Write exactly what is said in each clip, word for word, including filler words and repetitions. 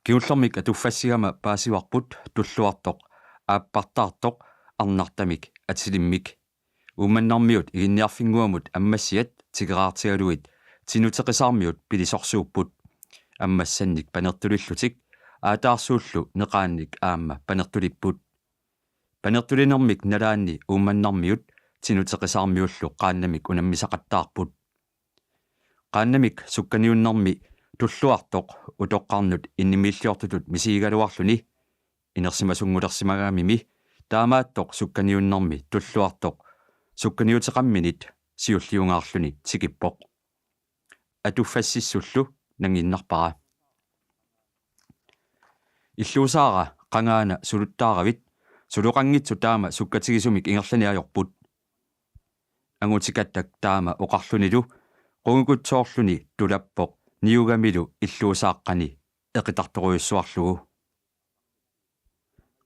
Kingullermik atuffassigama paasivarput Tulluartoq aappartaartoq arnartamik atilimmik. Uummannarmiut Iginniarfinnguamut ammassiat tikeraartigalugit Tinuteqisaarmiut pilisorsuupput. Ammassannik panertulillutik aataarsuullu neqaannik aamma panertulipput. Panertulinermik nalaanni Uummannarmiut Tinuteqisaarmiullu qaannamik unammisaqattaarput. Qaannamik sukkaniunnermi Tulluartoq utoqqarnut innimiilliortutut misigigaluarluni inersimasunngulersimagamimi taamaattoq sukkaniunnermi Tulluartoq sukkaniuteqamminit siulliungaarluni tikippoq. Atuffassissullu nangiinnarpara. Illuusaara qangaana suluttaaravit, suloqanngitsoq taama sukkatigisumik ingerlani ajorput. Angutikattak taama oqarlunilu qungukutsoorluni tulappoq niugamilu illuusaaqqani eqitartorujussuarlugu.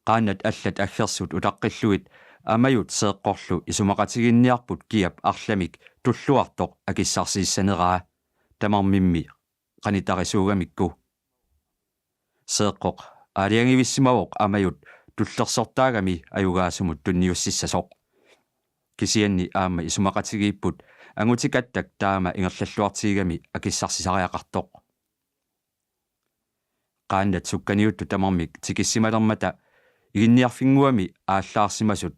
Qaannat allat aggersut utaqqillugit Amajut Seeqqorlu isumaqatigiinniarput kiap arlamik Tulluartoq akissarsiissaneraa tamarmimmi qanitarisuugamikku. Seeqqoq aalajangivissimavoq Amajut tullersortaagami ajugaasumut tunniussissasoq. Kisianni aamma isumaqatigiipput angutikattak taama ingerlalluartigigami akissarsisariaqartoq. Qaannat sukkaniuttut tamarmik tikissimalermata Iginniarfinnguami aallaarsimasut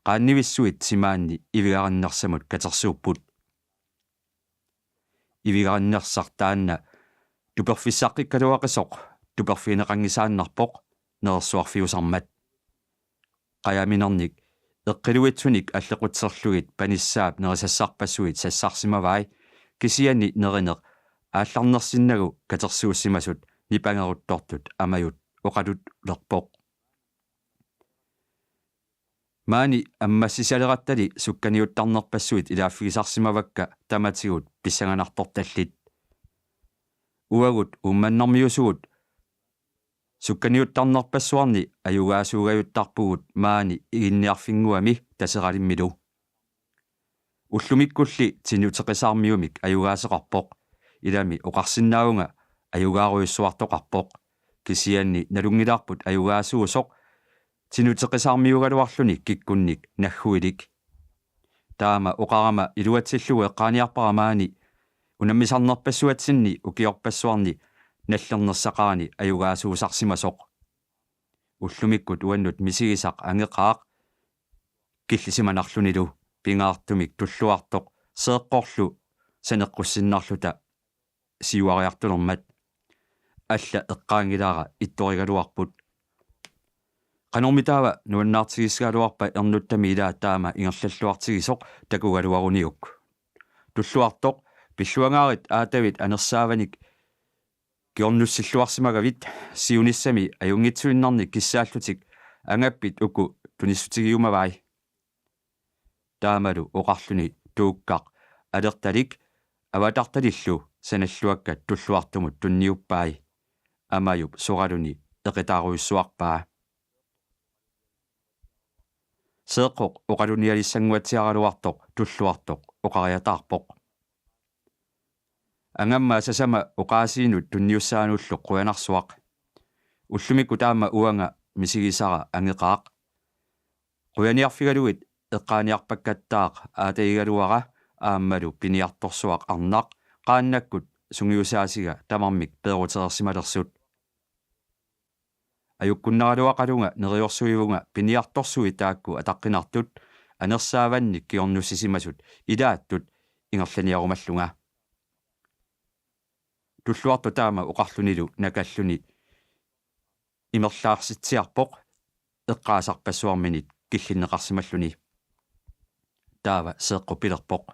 qaannivissuit timaanni ivigarinnersamut katersuupput. Ivigarinnersaq taanna tuperfissaqqikkaluaqisoq tuperfigineqanngisaannarpoq nerersuarfiusarmat. Qajaminernik eqqiluitsunik allequtserlugit panissaap nerisassarpassuit sassarsimavai, kisianni nerineq aallarnersinnagu katersuussimasut nipangeruttortut Amajut oqalulerpoq. Maani ammassisalerattali sukkaniuttarnerpassuit ilaaffigisarsimavakka tamatigut pissanganartortallit. Uagut Uummannarmiusugut sukkaniuttarnerpassuarni ajugaasuugajuttarpugut maani Iginniarfinnguami Taseralimmilu. Ullumikkulli Tinuteqisaarmiumik ajugaasoqarpoq. Ilami oqarsinnaavunga ajugaarujussuartoqarpoq. Kisianni nalunngilarput ajugaasuusoq Tinuteqisaarmiugaluarluni kikkunnik nagguilik. Taama oqarama iluatsillugu eqqaaniarpara maani unammisarnerpassuatsinni ukiorpassuarni nallernersaqarani ajugaasuusarsimasoq. Ullumikkut uannut misigisaq angeqaaq killisimanarlunilu pingaartumik Tulluartoq Seeqqorlu saneqqussinnarluta siuariartulermat. Alla eqqaanngilara ittorigaluarput. Qanormitaava nuannaartigissagaluarpa ernuttami ilaa taama ingerlalluartigisoq takugaluaruniuk. Tulluartoq, pilluangaarit aatavit anersaavanik kingornussilluarsimagavit, siunissami ajunngitsuinnarnik kissaallutik angappit uku tunissutigiumavai. Taamalu oqarluni tuukkaq alertalik avatartalillu sanalluakkat Tulluartumut tunniuppai. Amajup soraluni eqitaarujussuarpaa. Seeqqoq oqalunialissannguatsiaraluartoq Tulluartoq oqariataarpoq: Angamma sasama oqaasiinut tunniussaanullu qujanarsuaq. Ullumikkut taama uanga misigisara angeqaaq. Qujaniarfigalugit eqqaaniarpakkattaaq aatagigaluara aammalu piniartorsuaq arnaq qaannakkut sungiusaasiga tamarmik peerutereersimalersut. Ajukkunnaraluaqalunga neriorsuivunga piniartorsuit taakku ataqqinartut anersaavannik kingornussisimasut ilaattut ingerlaniarumallunga. Tulluartoq taama oqarlunilu nakalluni imerlaarsitsiarpoq eqqaasarpassuarminit killinneqarsimalluni. Taava Seeqqoq pilerpoq: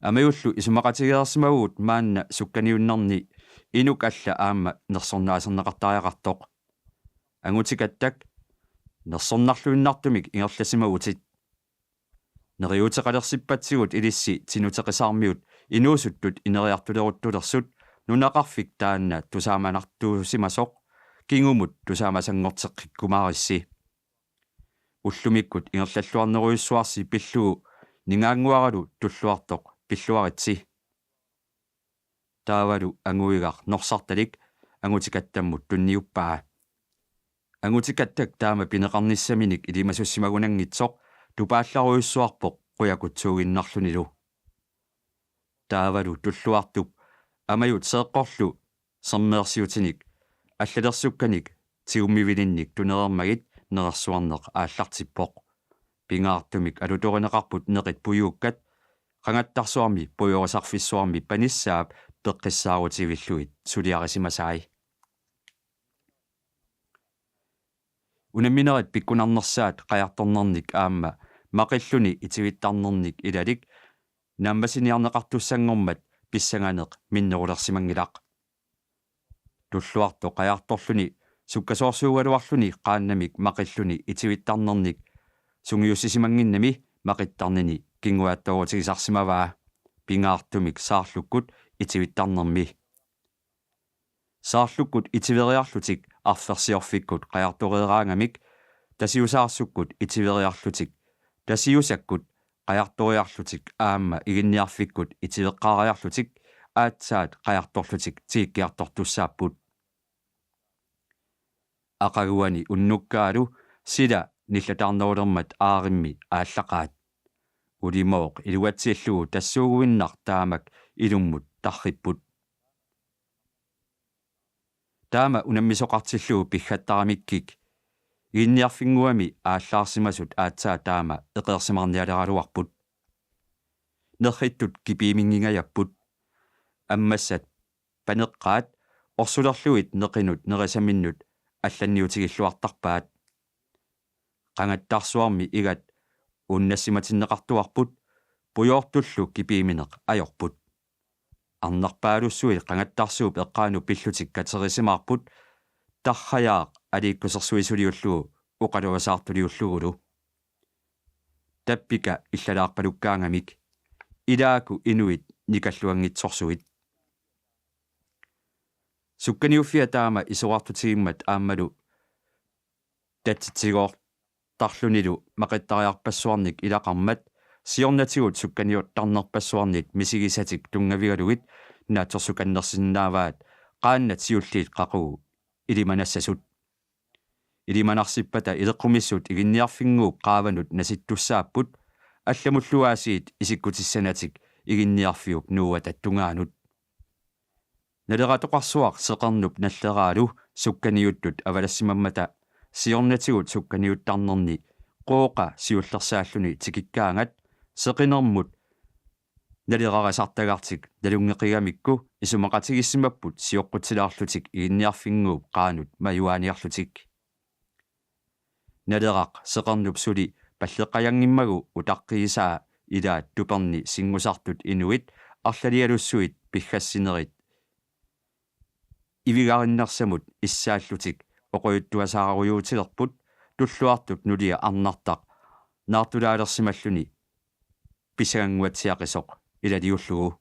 Amajullu isumaqatigereersimavugut maanna sukkaniunnerni inuk alla aamma nersornaaserneqartariaqartoq. Angutikattak, nersornarluinnartumik ingerlasimavutit. Neriuuteqalersippatsigut ilissi Tinuteqisaarmiut inuusuttut ineriartuleruttulersut nunaqarfik taanna tusaamanartuusimasoq kingumut tusaamasanngorteqqikkumaarissi. Ullumikkut ingerlalluarnerujussuarsi pillugu ningaannguaralu Tulluartoq pilluaritsi. Taavalu anguigaq norsartalik angutikattammut tunniuppaa. Angutikattak taama pineqarnissaminik ilimasussimagunanngitsoq tupaallarujussuarpoq qujakutsuuginnarlunilu. Taavalu Tulluartup Amajut seeqqorlu sermeersiutinik allalersukkanik tigummivilinnik tunereermagit nerersuarneq aallartippoq. Pingaartumik alutorineqarput neqit pujuukkat, Qangattarsuarmi pujorisarfissuarmi panissaap peqqissaarutivillugit suliarisimasai. Unamminerit pikkunarnersaat qajartornernik aamma maqilluni itivittarnernik ilalik naammasiniarneqartussanngormat pissanganeq minnerulersimanngilaq. Tulluartoq qajartorluni sukkasoorsuugaluarluni qaannamik maqilluni itivittarnernik sungiussisimannginnami maqittarnini kinguaattoorutigisarsimavaa, pingaartumik saarlukkut itivittarnermi. Saarlukkut itiveriarlutik arfersiorfikkut qajartoreeraangamik tasiusaarsukkut itiveriarlutik tasiusakkut qajartoriarlutik aamma iginniarfikkut itiveqqaariarlutik aatsaat qajartorlutik tikikkiartortussaapput. Aqaguani unnukkaalu sila nillataarnerulermat aarimmi aallaqaat. Ulimooq iluatsillugu tassuuguinnaq taamak ilummut tarripput. Taama unammisoqartillugu piggattaramikkik iginniarfinnguami aallaarsimasut aatsaat taama eqeersimarnialeraluarput. Nerrittut kipiiminngingajapput. Ammassat paneqqaat orsulerlugit neqinut nerisaminnut allanniutigilluartarpaat. Qangattarsuarmi igat unnassimatinneqartuarput, pujoortullu kipiimineq ajorput. Arnarpaalussuit qangattarsuup eqqaanut pillutik katerisimaarput, tarrajaaq aliikkusersuisuliullugu oqaluasaartuliullugulu. Tappika illalaarpalukkaangamik, ilaaku inuit nikalluanngitsorsuit. Sukkaniuffia taama isorartutigimmat aammalu tatsitsigoortarlunilu maqittariarpassuarnik ilaqarmat siornatigut sukkaniuttarnerpassuarnit misigisatik tunngavigalugit naatsorsukannersinnaavaat qaannat siulliit qaqugu ilimanassasut. Ilimanarsippata ileqqumissut iginniarfinnguup qaavanut nasittussaapput allamullu aasiit isikkutissanatik iginniarfiup nuuata tungaanut. Naleratoqarsuaq seqernup nalleraalu sukkaniuttut avalassimammata siornatigut sukkaniuttarnerni Qooqa siullersaalluni tikikkaangat seqinermut nalerarisartagartik nalunngeqigamikku isumaqatigiissimapput sioqqutsilaarlutik iginniarfinnguup qaanut majuaaniarlutik. Naleraq seqernup suli palleqqajanngimmagu utaqqiisaa ilaat tuperni sinngusartut inuit arlalialussuit piggassinerit ivigarinnersamut issaallutik oqujuttuasaarujutilerput Tulluartup nulia Arnartaq naartulaalersimalluni pissanganguatsiaqisoq ilaliullugu.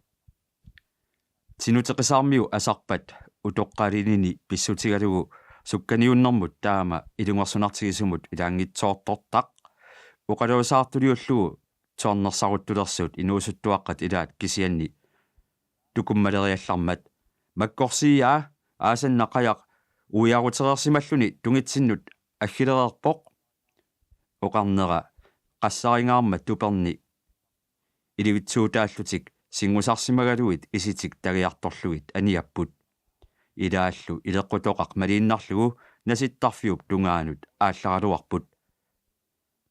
Tinuteqisaarmiu asarpat utoqqalinini pissutigalugu sukkaniunnermut taama ilungersunartigisumut ilaanngitsoortortaq oqaluasaartuliullugu toornersaruttulersut inuusuttuaqqat ilaat kisianni tukummaleriallarmat: Makkorsiaa, aasanna qajaq uiarutereersimalluni tungitsinnut aggilereerpoq. Oqarnera qassaringaarmat tuperni ilivitsuutaallutik sinngusarsimagaluit isitik tagiartorlugit aniapput. Ilaallu ileqqutoqaq maliinnarlugu nasittarfiup tungaanut aallaraluarput.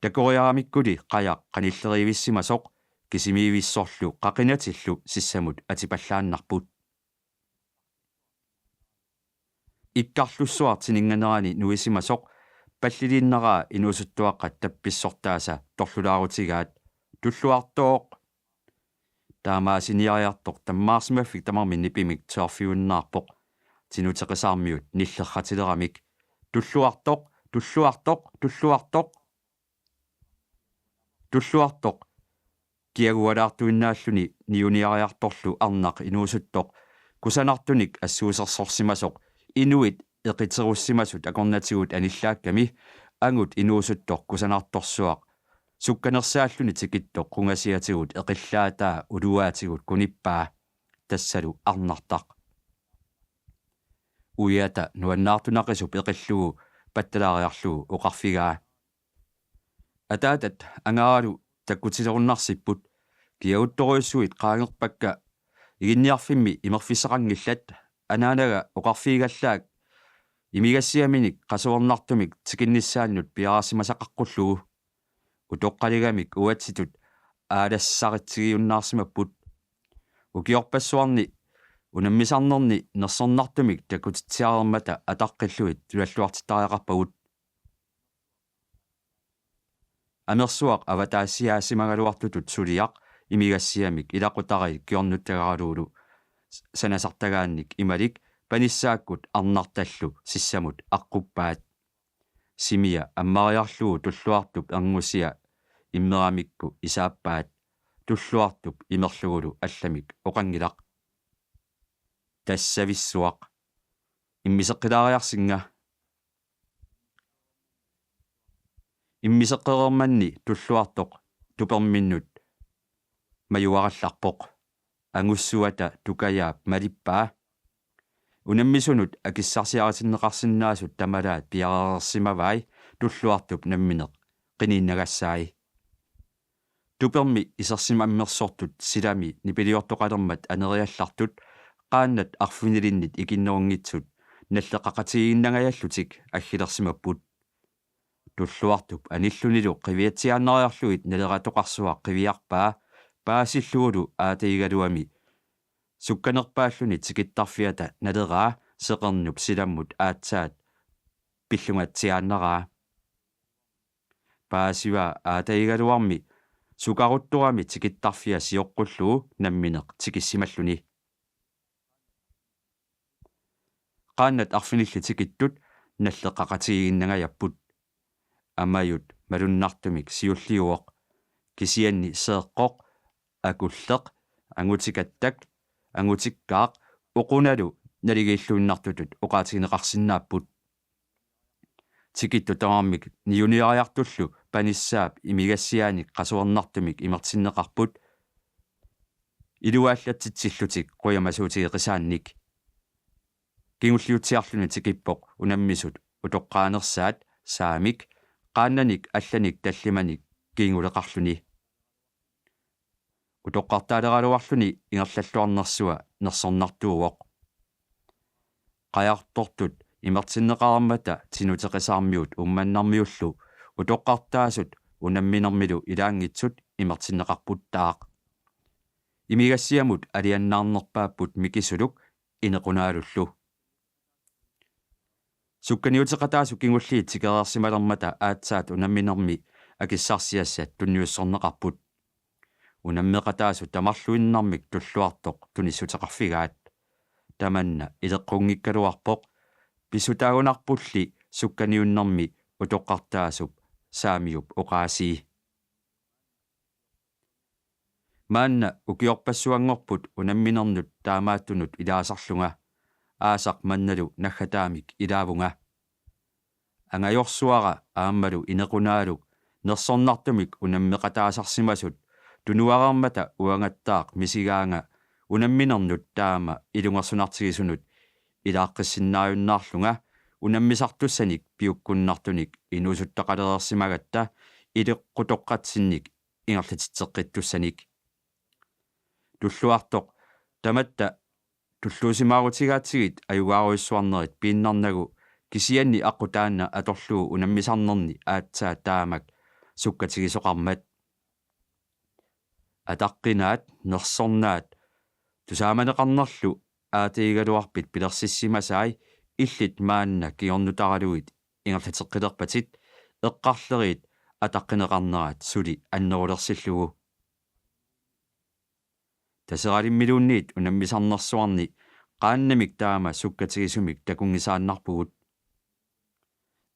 Takoriaramikkuli qajaq qanilleriivissimasoq kisimiivissorlu qaqinatillu sissamut atipallaannarput. Ikkarlussuaq tininnganerani nuisimasoq palliliinnaraa inuusuttuaqqat tappissortaasa torlulaarutigaat: Tulluartooq! Taamaasiniariartoq tammaarsimaffik tamarmi nipimik tørfiunnaarpoq. Tinuteqisaarmiut nillerratileramik: Tulluartoq! Tulluartoq! Tulluartoq! Tulluartoq kiagualaartuinnaalluni niuniariartorlu Arnaq inuusuttoq kusanartunik assuusersorsimasoq inuit eqiterussimasut akornatigut anillaakkami angut inuusuttoq kusanartorsuaq sukkanersaalluni tikittoq qungasiatigut eqillaataa uluaatigut kunippaa, tassalu Arnartaq. Uiata nuannaartunaqisup eqillugu pattalaariarlugu oqarfigaa: Ataatat angaralu takkutilerunnarsipput, kiaguttorujussuit qaangerpakka, iginniarfimmi imerfissaqanngillat, anaanaga oqarfigigallaak imigassiaminik qasuernartumik tikinnissaannut piareersimasaqaqqullugu. Utoqqaligamik uatsitut aalassaritsigiunnaarsimapput. Ukiorpassuarni unammisarnerni nersornartumik takutitsiareermata ataqqillugit tulalluartittariaqarpagut. Amersuaq avataassiaasimagaluartutut suliaq imigassiamik ilaqutariit kiornuttagaralugulu sanasartagaannik imalik panissaakkut arnartallu sissamut aqquppaat. Simia ammariarlugu Tulluartup erngusia immeramikku isaappaat. Tulluartup imerlugulu allamik oqanngilaq: Tassavissuaq. Immiseqqilaariarsinga. Immiseqqereermanni Tulluartoq tuperminnut majuarallarpoq. Angussuata Tukajaap malippaa. Unammisunut akissarsiaritinneqarsinnaasut tamalaat piareersimavai Tulluartup nammineq qiniinnagassaai. Tupermi isersimammersortut silami nipiliortoqalermat aneriallartut qaannat arfinilinnit ikinnerunngitsut nalleqaqatigiinnangajallutik aggilersimapput. Tulluartup anillunilu qiviatsiaannariarlugit Naleratoqarsuaq qiviarpaa paasillugulu aatagigaluami sukkanerpaalluni tikittarfiata Naleraa seqernup silammut aatsaat pillungatsiaannaraa. Paasivaa aatagigaluarmi sukaruttorami tikittarfia sioqqullugu nammineq tikissimalluni. Qaannat arfinillit tikittut nalleqaqatigiinnangajapput. Amajut malunnartumik siulliuvoq, kisianni seeqqoq, akulleq, angutikattak, angutikkaaq, oqunalu naligiilluinnartutut oqaatigineqarsinnaapput. Tikittut tamarmik niuniariartullu panissaap imigassiaanik qasuernartumik imertinneqarput iluaallatsitsillutik qujamasuutigeqisaannik. Kingulliutsiarluni tikippoq unammisut utoqqaanersaat saamik qaannanik allanik tallimanik kiinguleqarluni. Utoqqartaaleraluarluni ingerlalluarnersua nersornartuuvoq. Qajartortut imertinneqarmata Tinuteqisaarmiut Uummannarmiullu utoqqartaasut unamminermilu ilaanngitsut imertinneqarputtaaq. Imigassiamut aliannaarnerpaapput Mikisuluk Inequnaalullu. Sukkaniuteqataasut kingulliit tikereersimalermata aatsaat unamminermi akissarsiassat tunniussorneqarput. Unammeqataasut tamarluinnarmik Tulluartoq tunissuteqarfigaat. Tamanna ileqqunngikkaluarpoq, pissutaagunarpulli sukkaniunnermi utoqqartaasup Saamiup oqaasii. Maanna ukiorpassuanngorput unamminernut taamaattunut ilaasarlunga, aasaq mannalu naggataamik ilaavunga. Angajorsuara aammalu Inequnaaluk nersornartumik unammeqataasarsimasut tunuareermata uangattaaq misigaanga unamminernut taama ilungersunartigisunut ilaaqqissinnaajunnaarlunga unammisartussanik piukkunnartunik inuusuttaqalereersimagatta ileqqutoqqatsinnik ingerlatitseqqittussanik. Tulluartoq tamatta tulluusimaarutigaatsigit ajugaarujussuarnerit piinnarnagu, kisianni aqqut taanna atorlugu unammisarnerni aatsaat taamak sukkatigisoqarmat. Ataqqinaat nersornaat tusaamaneqarnerlu aatagigaluarpit pilersissimasai illit maanna kingornutaralugit ingerlateqqilerpatit eqqarleriit ataqqineqarnerat suli annerulersillugu. Taseralimmiluunniit unammisarnersuarni qaannamik taama sukkatigisumik takunngisaannarpugut.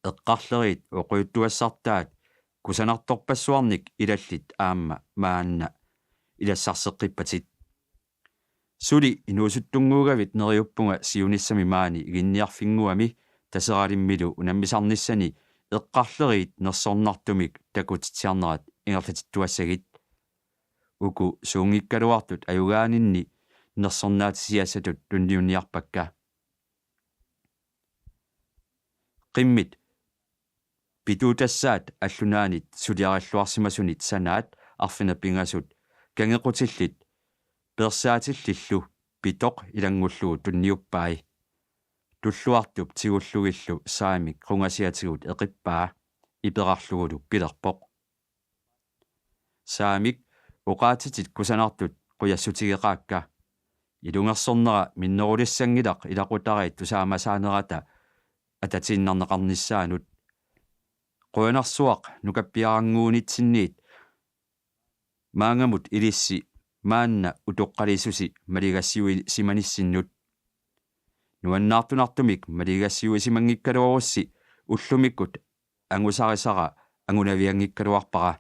Eqqarleriit oqaluttuassartaat kusanartorpassuarnik ilallit aamma maanna ilassarseqqippatit. Suli inuusuttunnguugavit neriuppunga siunissami maani Iginniarfinnguami Taseralimmilu unammisarnissani eqqarleriit nersornartumik takutitsiarnerat ingerlatittuassagit. Uku suunngikkaluartut ajugaaninni nersornaatisiassatut tunniunniarpakka. Qimmit pituutassaat allunaanit suliarilluarsimasunit sanaat arfineq-pingasut kangequtillit peersaatillillu pitoq ilanngullugu tunniuppai. Tulluartup tigullugillu Saamik qungasiatigut eqippaa, iperarlugulu pilerpoq: Saamik, oqaatsitit kusanartut qujassutigeqaakka. Ilungersornera minnerulissanngilaq ilaqutariit tusaamasaanerata atatiinnarneqarnissaanut. Qujanarsuaq nukappiarannguunitsinniit maannamut ilissi maanna utoqqalisusi maligassiuisimanissinnut. Nuannaartunartumik maligassiuisimanngikkaluarussi ullumikkut angusarisara angunavianngikkaluarpara.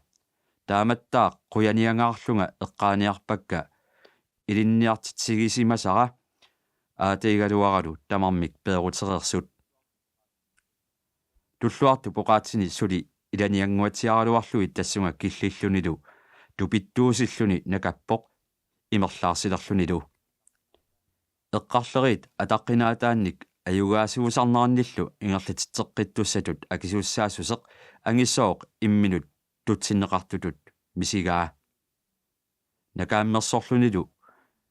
Taamattaaq qujaniangaarlunga eqqaaniarpakka ilinniartitsigisimasara aatagigaluaralu tamarmik peerutereersut. Tulluartup oqaatsini suli ilaniannguatsiaraluarlugit tassunga killillunilu tupittuusilluni nakappoq imerlaarsilerlunilu. Eqqarleriit ataqqinaataannik ajugaasuusarnerannillu ingerlatitseqqittussatut akisussaassuseq angisooq imminut tutsinneqartutut misigaa. Nakaammersorlunilu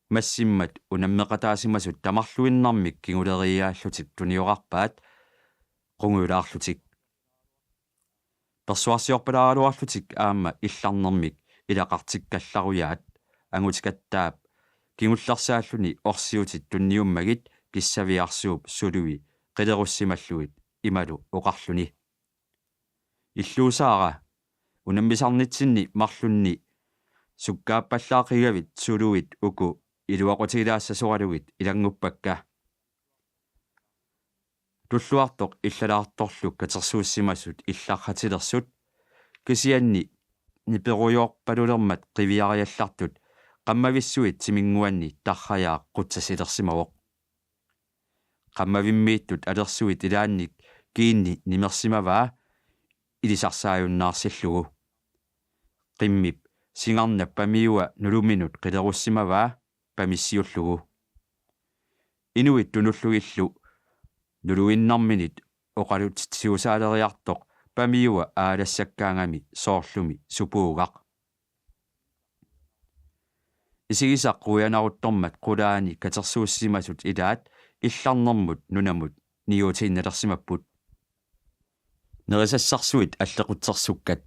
massimmat unammeqataasimasut tamarluinnarmik kinguleriiaallutik tuniorarpaat qungujulaarlutik. Persuarsiorpalaaraluarlutik aamma illarnermik ilaqartikkallarujaat angutikattaap kingullersaalluni orsiutit tunniummagit kissaviarsuup sului qilerussimallugit imalu oqarluni: Illuusaara, unammisarnitsinni marlunni sukkaappallaaqigavit suluit uku iluaqutigilaassasoralugit ilannguppakka. Tulluartoq illalaartorlu katersuussimasut illarratilersut, kisianni niperujoorpalulermat qiviariallartut qammavissuit timinnguanni Tarrajaaq qutsasilersimavoq. Qammavimmiittut alersuit ilaannik kiinni nimersimavaa ilisarsaajunnaarsillugu. Qimmip singarnap pamiua nuluminut qilerussimavaa pamissiullugu. Inuit tunullugillu nuluinnarminit oqalutitsisuusaaleriartoq pamiua aalassakkaangami soorlumi supuugaq. Isigisaq quianaruttormat qulaani katersuussimasut ilaat illarnermut nunamut niuutiinnalersimapput. Nerisassarsuit allequtsersukkat.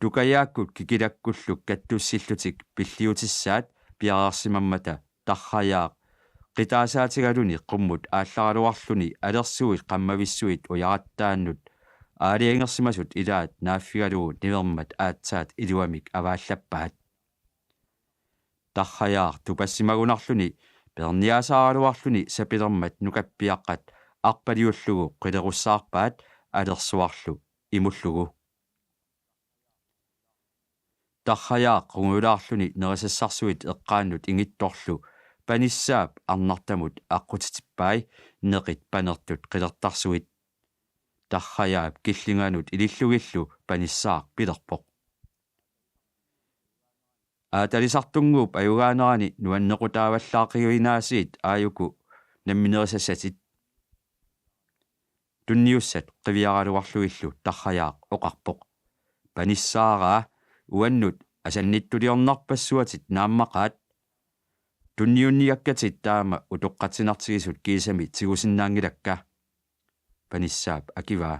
Tukajaakkut kikilakkullu kattussillutik pilliutissaat piareersimammata Tarrajaaq qitaasaatigaluni qummut aallaraluarluni alersuit qammavissuit ujarattaannut aalajangersimasut ilaat naaffigalugu nivermat aatsaat iluamik avaallappaat. Tarrajaaq tupassimagunarluni peerniasaaraluarluni sapilermat nukappiaqqat arpaliullugu qilerussaarpaat alersuarlu imullugu. Tarrajaaq qungujulaarluni nerisassarsuit eqqaannut ingittorlu Panissaap arnartamut aqqutitippai neqit panertut qilertarsuit. Tarrajaap killinganut ilillugillu Panissaaq pilerpoq: Aatalisartunnguup ajugaanerani nuannequtaavallaaqiuinaasiit aajuku namminerisassatit. Tunniussat qiviaraluarlugillu Tarrajaaq oqarpoq: Panissaaraa, uannut asannittuliornarpassuatit naammaqaat. Tunniunniakkatit taama utoqqatsinartigisut kiisami tigusinnaanngilakka. Panissaap akivaa: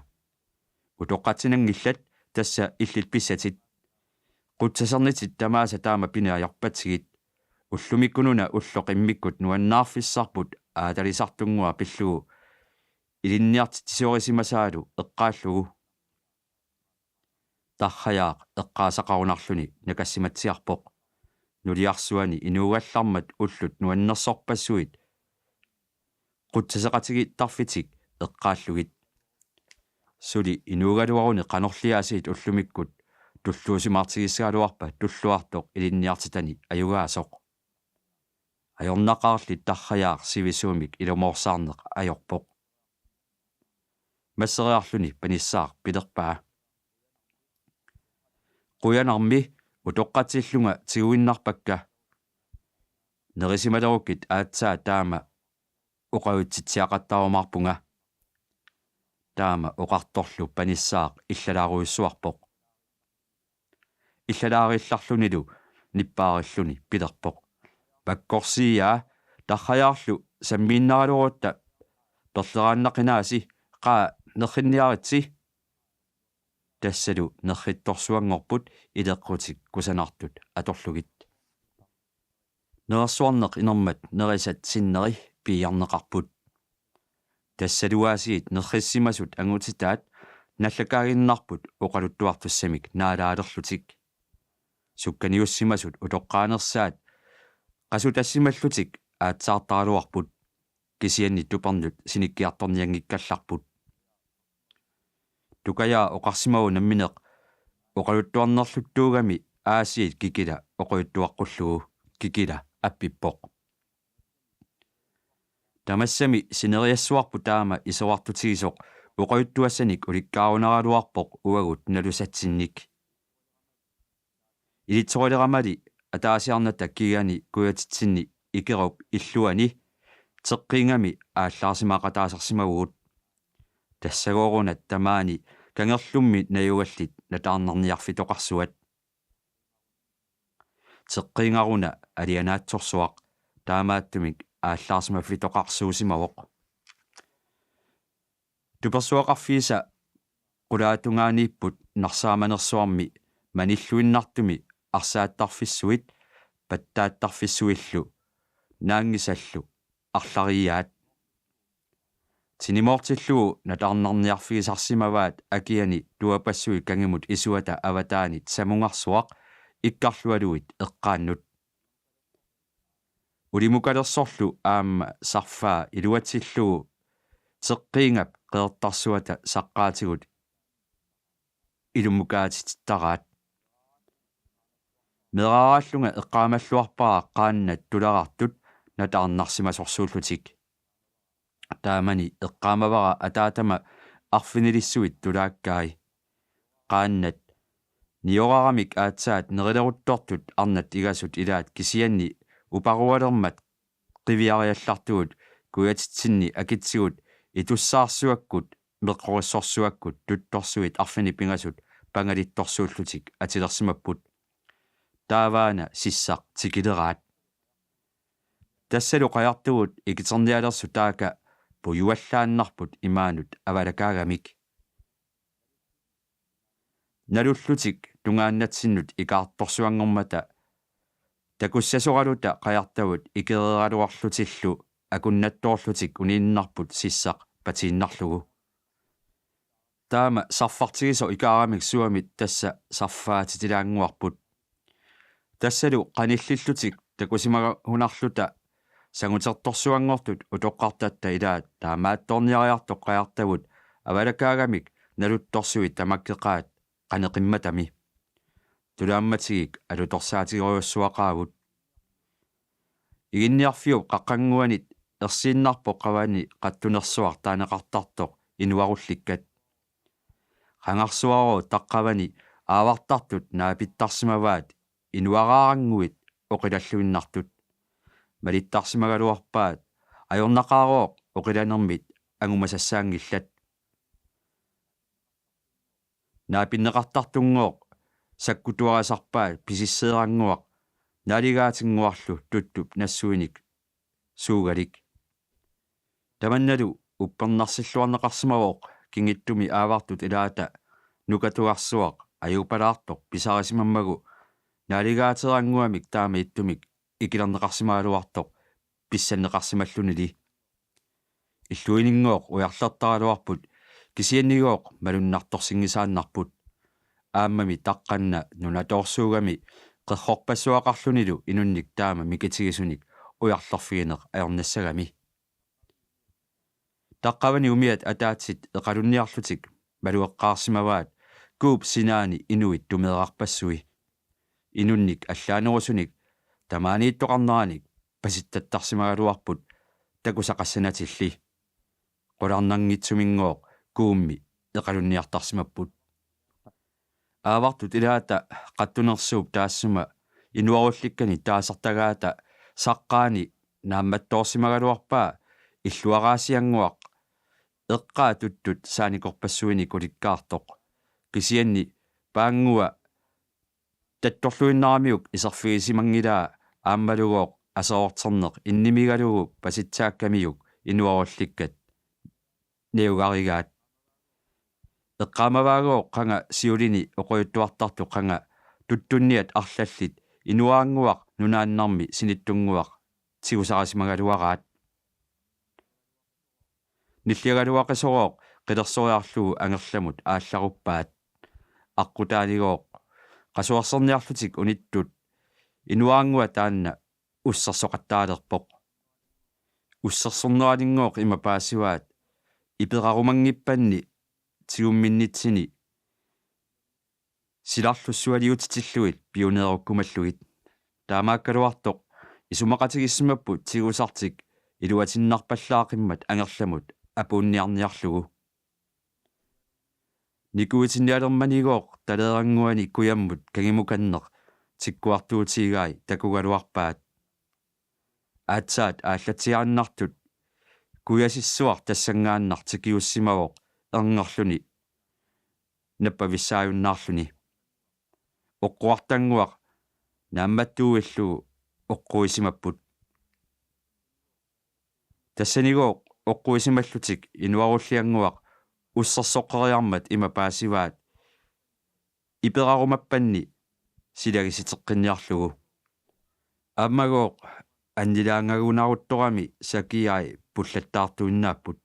Utoqqatsinanngillat, tassa illit pissatit. Qutsasernitit tamaasa taama pineq ajorpatsigit. Ullumikkununa ulloq immikkut nuannaarfissarput aatalisartunnguaq pillugu ilinniartitsisorisimasaalu eqqaallugu. Tarrajaaq eqqaasaqarunarluni nakassimatsiarpoq, nuliarsuani inuugallarmat ullut nuannersorpassuit qutsaseqatigiittarfitik eqqaallugit. Suli inuugaluaruni qanorliaasiit ullumikkut tulluusimaartigissagaluarpat Tulluartoq ilinniartitani ajugaasoq. Ajornaqaarli Tarrajaaq sivisuumik ilumoorsaarneq ajorpoq. Masseriarluni Panissaaq pilerpaa: Qujanarmi, utoqqatsillunga tiguinnarpakka. Nerisimalerukkit aatsaat taama oqalutsitsiaqattarumaarpunga. taama oqartorlu panissaaq illalaarujussuarpoq. Illalaariillarlunilu nippaarilluni pilerpoq: Vakkorsiia, tarrajaarlu sammiinnaraluarutta perleraannaqinaasi, qaa nerrinniaritsi. Tassalu nerrittorsuanngorput ileqqutik kusanartut atorlugit. Nerersuarneq inermat nerisat sinneri piiarneqarput. Tassalu aasiit nerrissimasut angutitaat nallakaaginnarput oqaluttuartussamik naalaalerlutik. Sukkaniussimasut utoqqaanersaat qasutassimallutik aatsaartaraluarput, kisianni tupernut sinikkiartornianngikkallarput. Tukajaa oqarsimavoq nammineq oqaluttuarnerluttuugami aasiit kikila oqaluttuaqqullugu. Kikila appippoq: Tamassami sineriassuarput taama isorartutigisoq oqaluttuassanik ulikkaarunaraluarpoq uagut nalusatsinnik. Ilitsorileramali ataasiarnata kigani kujatitsinni Ikerup illuani teqqiingami aallaarsimaaqataasarsimavugut. Tassagooruna tamaani kangerlummi najugallit nataarnarniarfitoqarsuat. Teqqiingaruna alianaatsorsuaq taamaattumik aallaarsimaffitoqarsuusimavoq. Tupersuaqarfiisa qulaatungaaniipput narsaamanersuarmi manilluinnartumi arsaattarfissuit pattaattarfissuillu naanngisallu arlariaat. Tinimoortillugu nataarnarniarfigisarsimavaat akiani tuapassuit kangimut isuata avataanit samungarsuaq ikkarlualuit eqqaannut. Ulimukalersorlu aamma sarfaa iluatsillugu teqqiingap qeqertarsuata saqqaatigut ilumukaatitittaraat. Meeraaraallunga eqqaamalluarpara qaannat tularartut nataarnarsimasorsuullutik. Taamani eqqaamavara ataatama arfinilissuit tulaakkai. Qaannat nioraramik aatsaat nerileruttortut arnat igasut ilaat kisianni uparualermat qiviariallartugut kujatitsinni akitsigut itussaarsuakkut meqqorissorsuakkut tuttorsuit arfineq-pingasut pangalittorsuullutik atilersimapput. Taavaana sissaq tikileraat. Tassalu qajartugut ikiternialersut taaka pujuallaannarput imaanut avalakaagamik. Nalullutik tungaannatsinnut ikaartorsuanngormata takussasoraluta qajartavut ikereeraluarlutillu akunnattoorlutik uniinnarput sissaq patiinnarlugu. Taama sarfartigisoq ikaaramik suamit tassa sarfaatitilaannguarput. Tassalu qanillillutik takusimagunarluta sangutertorsuanngortut utoqqartatta ilaat taamaattoorniariartoq qajartavut avalakaagamik naluttorsuit tamakkeqaat qaneqimmatami. Tulaammatigik alutorsaatigerujussuaqaagut. Iginniarfiup qaqqannguanit ersiinnarpoq qavani qattunersuaq taaneqartartoq inuarullikkat. Qangarsuarooq taqqavani aavartartut naapittarsimavaat inuaraarannguit oqilalluinnartut. Malittarsimagaluarpaat ajornaqaarooq oqilanermit angumasassaanngillat. Naapinneqartartunngooq sakkutuarisarpaat pisisseerannguaq naaligaatinguarlu tuttup nassuinik suugalik. Tamannalu uppernarsilluarneqarsimavoq kinguttumi aavartut ilaata nukatugarsuaq ajuupalaartoq pisarisimammagu naaligaateerannguamik taama ittumik ikilerneqarsimagaluartoq pissanneqarsimallunili. Illuininngooq ujarlertaraluarput kisiannigooq malunnartorsinngisaannarput. Aammami taqqanna nunatoorsuugami qerrorpassuaqarlunilu inunnik taama mikitigisunik ujarlerfigineq ajornassagami. Taqqavani umiat ataatsit eqalunniarlutik malueqqaarsimavaat kuup sinaani inuit tumeerarpassui. Inunnik allaanerusunik tamaaniittoqarneranik pasittattarsimagaluarput takusaqassanatilli. Qularnanngitsuminngooq kuummi eqalunniartarsimapput. Aavartut ilaata qattunersuup taassuma inuarullikkani taasartagaata saqqaani naammattoorsimagaluarpaa illuaraasiannguaq eqqaat tuttut saanikorpassuinik ulikkaartoq. Kisianni paanngua tattorluinnaramiuk iserfigisimanngilaa aammalugooq aseroorterneq innimigalugu pasitsaakkamiuk inuarullikkat niugarigaat. Eqqaamavaagooq qanga siulini oqujuttuartartut qanga tuttunniat arlallit inuaannguaq nunaannarmi sinittunnguaq tigusarisimagaluaraat. Nilliagaluaqisorooq qilersoriarlugu angerlamut aallaruppaat. Aqqutaanigooq qasuerserniarlutik unittut inuaannguaq taanna ussersoqattaalerpoq. Ussersorneralinngooq ima paasivaat iperarumanngippanni tigumminnitsini silarlussualiutitillugit piuneerukkumallugit. Taamaakkaluartoq isumaqatigiissimapput tigusartik iluatinnarpallaaqimmat angerlamut apuunniarniarlugu. Nikuitinnialermanigooq taleerannguani kujammut kangimukanneq tikkuartuutigai takugaluarpaat. Aatsaat aallatsiaannartut kujasissuaq tassanngaannaq tikiussimavoq erngerluni nappavissaajunnaarluni. Oqquartannguaq naammattuuillugu oqquisimapput. Tassanigooq oqquisimallutik inuarulliannguaq ussersoqqeriarmat ima paasivaat iperarumappanni silagisiteqqinniarlugu. Aammagooq annilaangagunaruttorami sakiai pullattaartuinnaapput.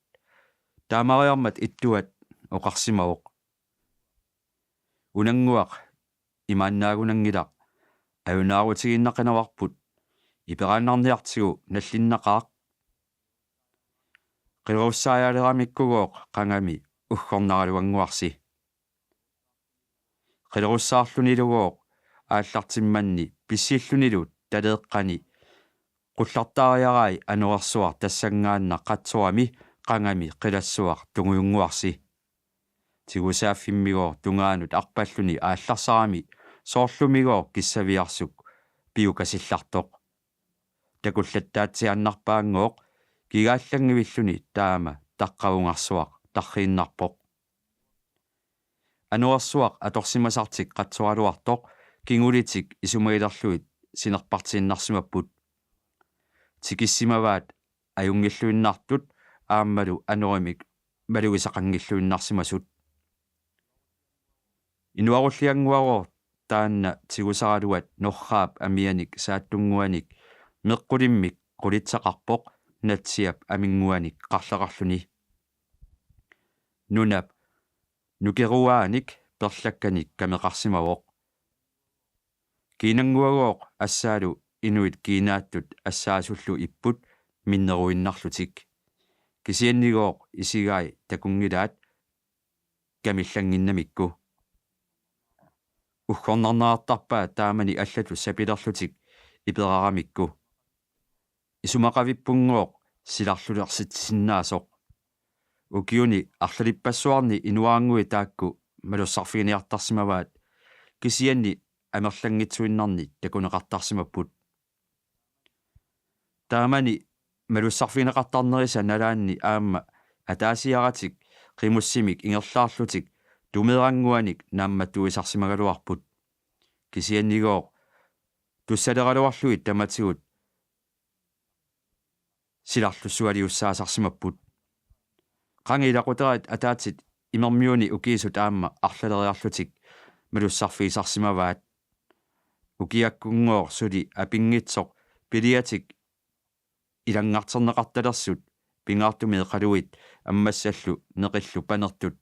Taamariarmat ittuat oqarsimavoq: Unannguaq imaannaagunanngilaq, ajunaarutigiinnaqinavarput, iperaannarniartigu nallinnaqaaq. Qilerussaajaleramikkugooq qangami uggornaraluannguarsi. Qilerussaarlunilugooq aallartimmanni pissillunilu taleeqqani qullartaariarai anorersuaq tassanngaannaq qatsorami qangami qilassuaq tungujunnguarsi. Tigusaaffimmigoor tungaanut arpalluni aallarsarami soorlumigoor kissaviarsuk piukasillartoq. Takullattaatsiaannarpaanngooq kigaallanngivilluni taama taqqavungarsuaq tarriinnarpoq. Anorersuaq atorsimasartik qatsoraluartoq kingulitik isumagilerlugit sinerpartiinnarsimapput. Tikissimavaat ajunngilluinnartut aammalu anorimik malugisaqanngilluinnarsimasut. Inuarulliannguagooq taanna tigusaraluat Norraap amianik Saattunnguanik meqqulimmik qulitsaqarpoq Natsiap aminnguanik qarleqarluni. Nunap nukeruaanik perlakkanik kameqarsimavoq. Kiinannguagooq assaalu inuit kiinaattut assaasullu ipput minneruinnarlutik. Kisiannigooq isigai takunngilaat kamillannginnamikku. Uggornarnerartarpaat taamani allatut sapilerlutik iperaramikku. Isumaqavippunngooq silarlulersitsisinnaasoq. Ukiuni arlalippassuarni inuaannguit taakku malussarfiginiartarsimavaat, kisianni amerlanngitsuinnarnik takuneqartarsimapput. Taamani malussarfigineqartarnerisa nalaanni aamma ataasiaratik qimussimik ingerlaarlutik Tumeerannguanik naammattuisarsimagaluarput. Kisiannigooq tussaleraluarlugit tamatigut silarlussualiussaasarsimapput. Qanga ilaquterit ataatit imermiuni ukiisut aamma arlaleriarlutik malussarfigisarsimavaat. Ukiakkunngooq suli apinngitsoq piliatik ilanngarterneqartalersut pingaartumik eqaluit ammassallu neqillu panertut.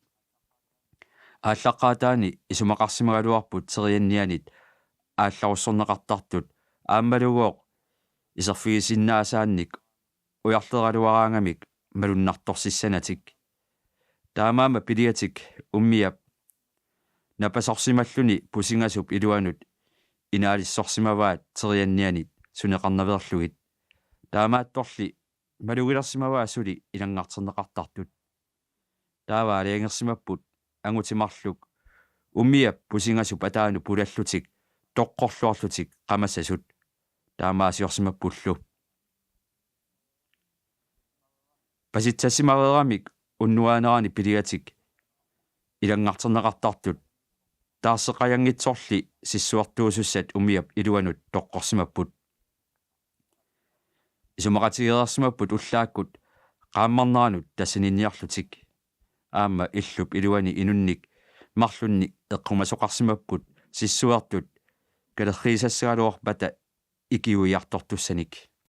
Aallaqqaataani isumaqarsimagaluarput teriannianit aallarussorneqartartut aammalugooq iserfigisinnaasaannik ujarleraluaraangamik malunnartorsissanatik. Taamaammat piliatik Ummiap napasorsimalluni pusingasup iluanut inaalissorsimavaat teriannianit suneqarnaveerlugit. Taamaattorli malugilersimavaat suli ilanngarterneqartartut. Taava aalajangersimapput angutit marluk Ummiap pusingasup ataanut pulallutik toqqorluarlutik qamassasut. Taamaasiorsimappullu. Pasitsasimareeramik unnuaanerani piliatik ilanngarterneqartartut taarseqajanngitsorli sissuertuusussat umiap iluanut toqqorsimapput. Isumaqatigeereersimapput ullaakkut qaammarneranut tassaniinniarlutik. Aamma illup iluani inunnik marlunnik eqqumasoqarsimapput sissuertut kalerriisassagaluarpata ikiuiartortussanik.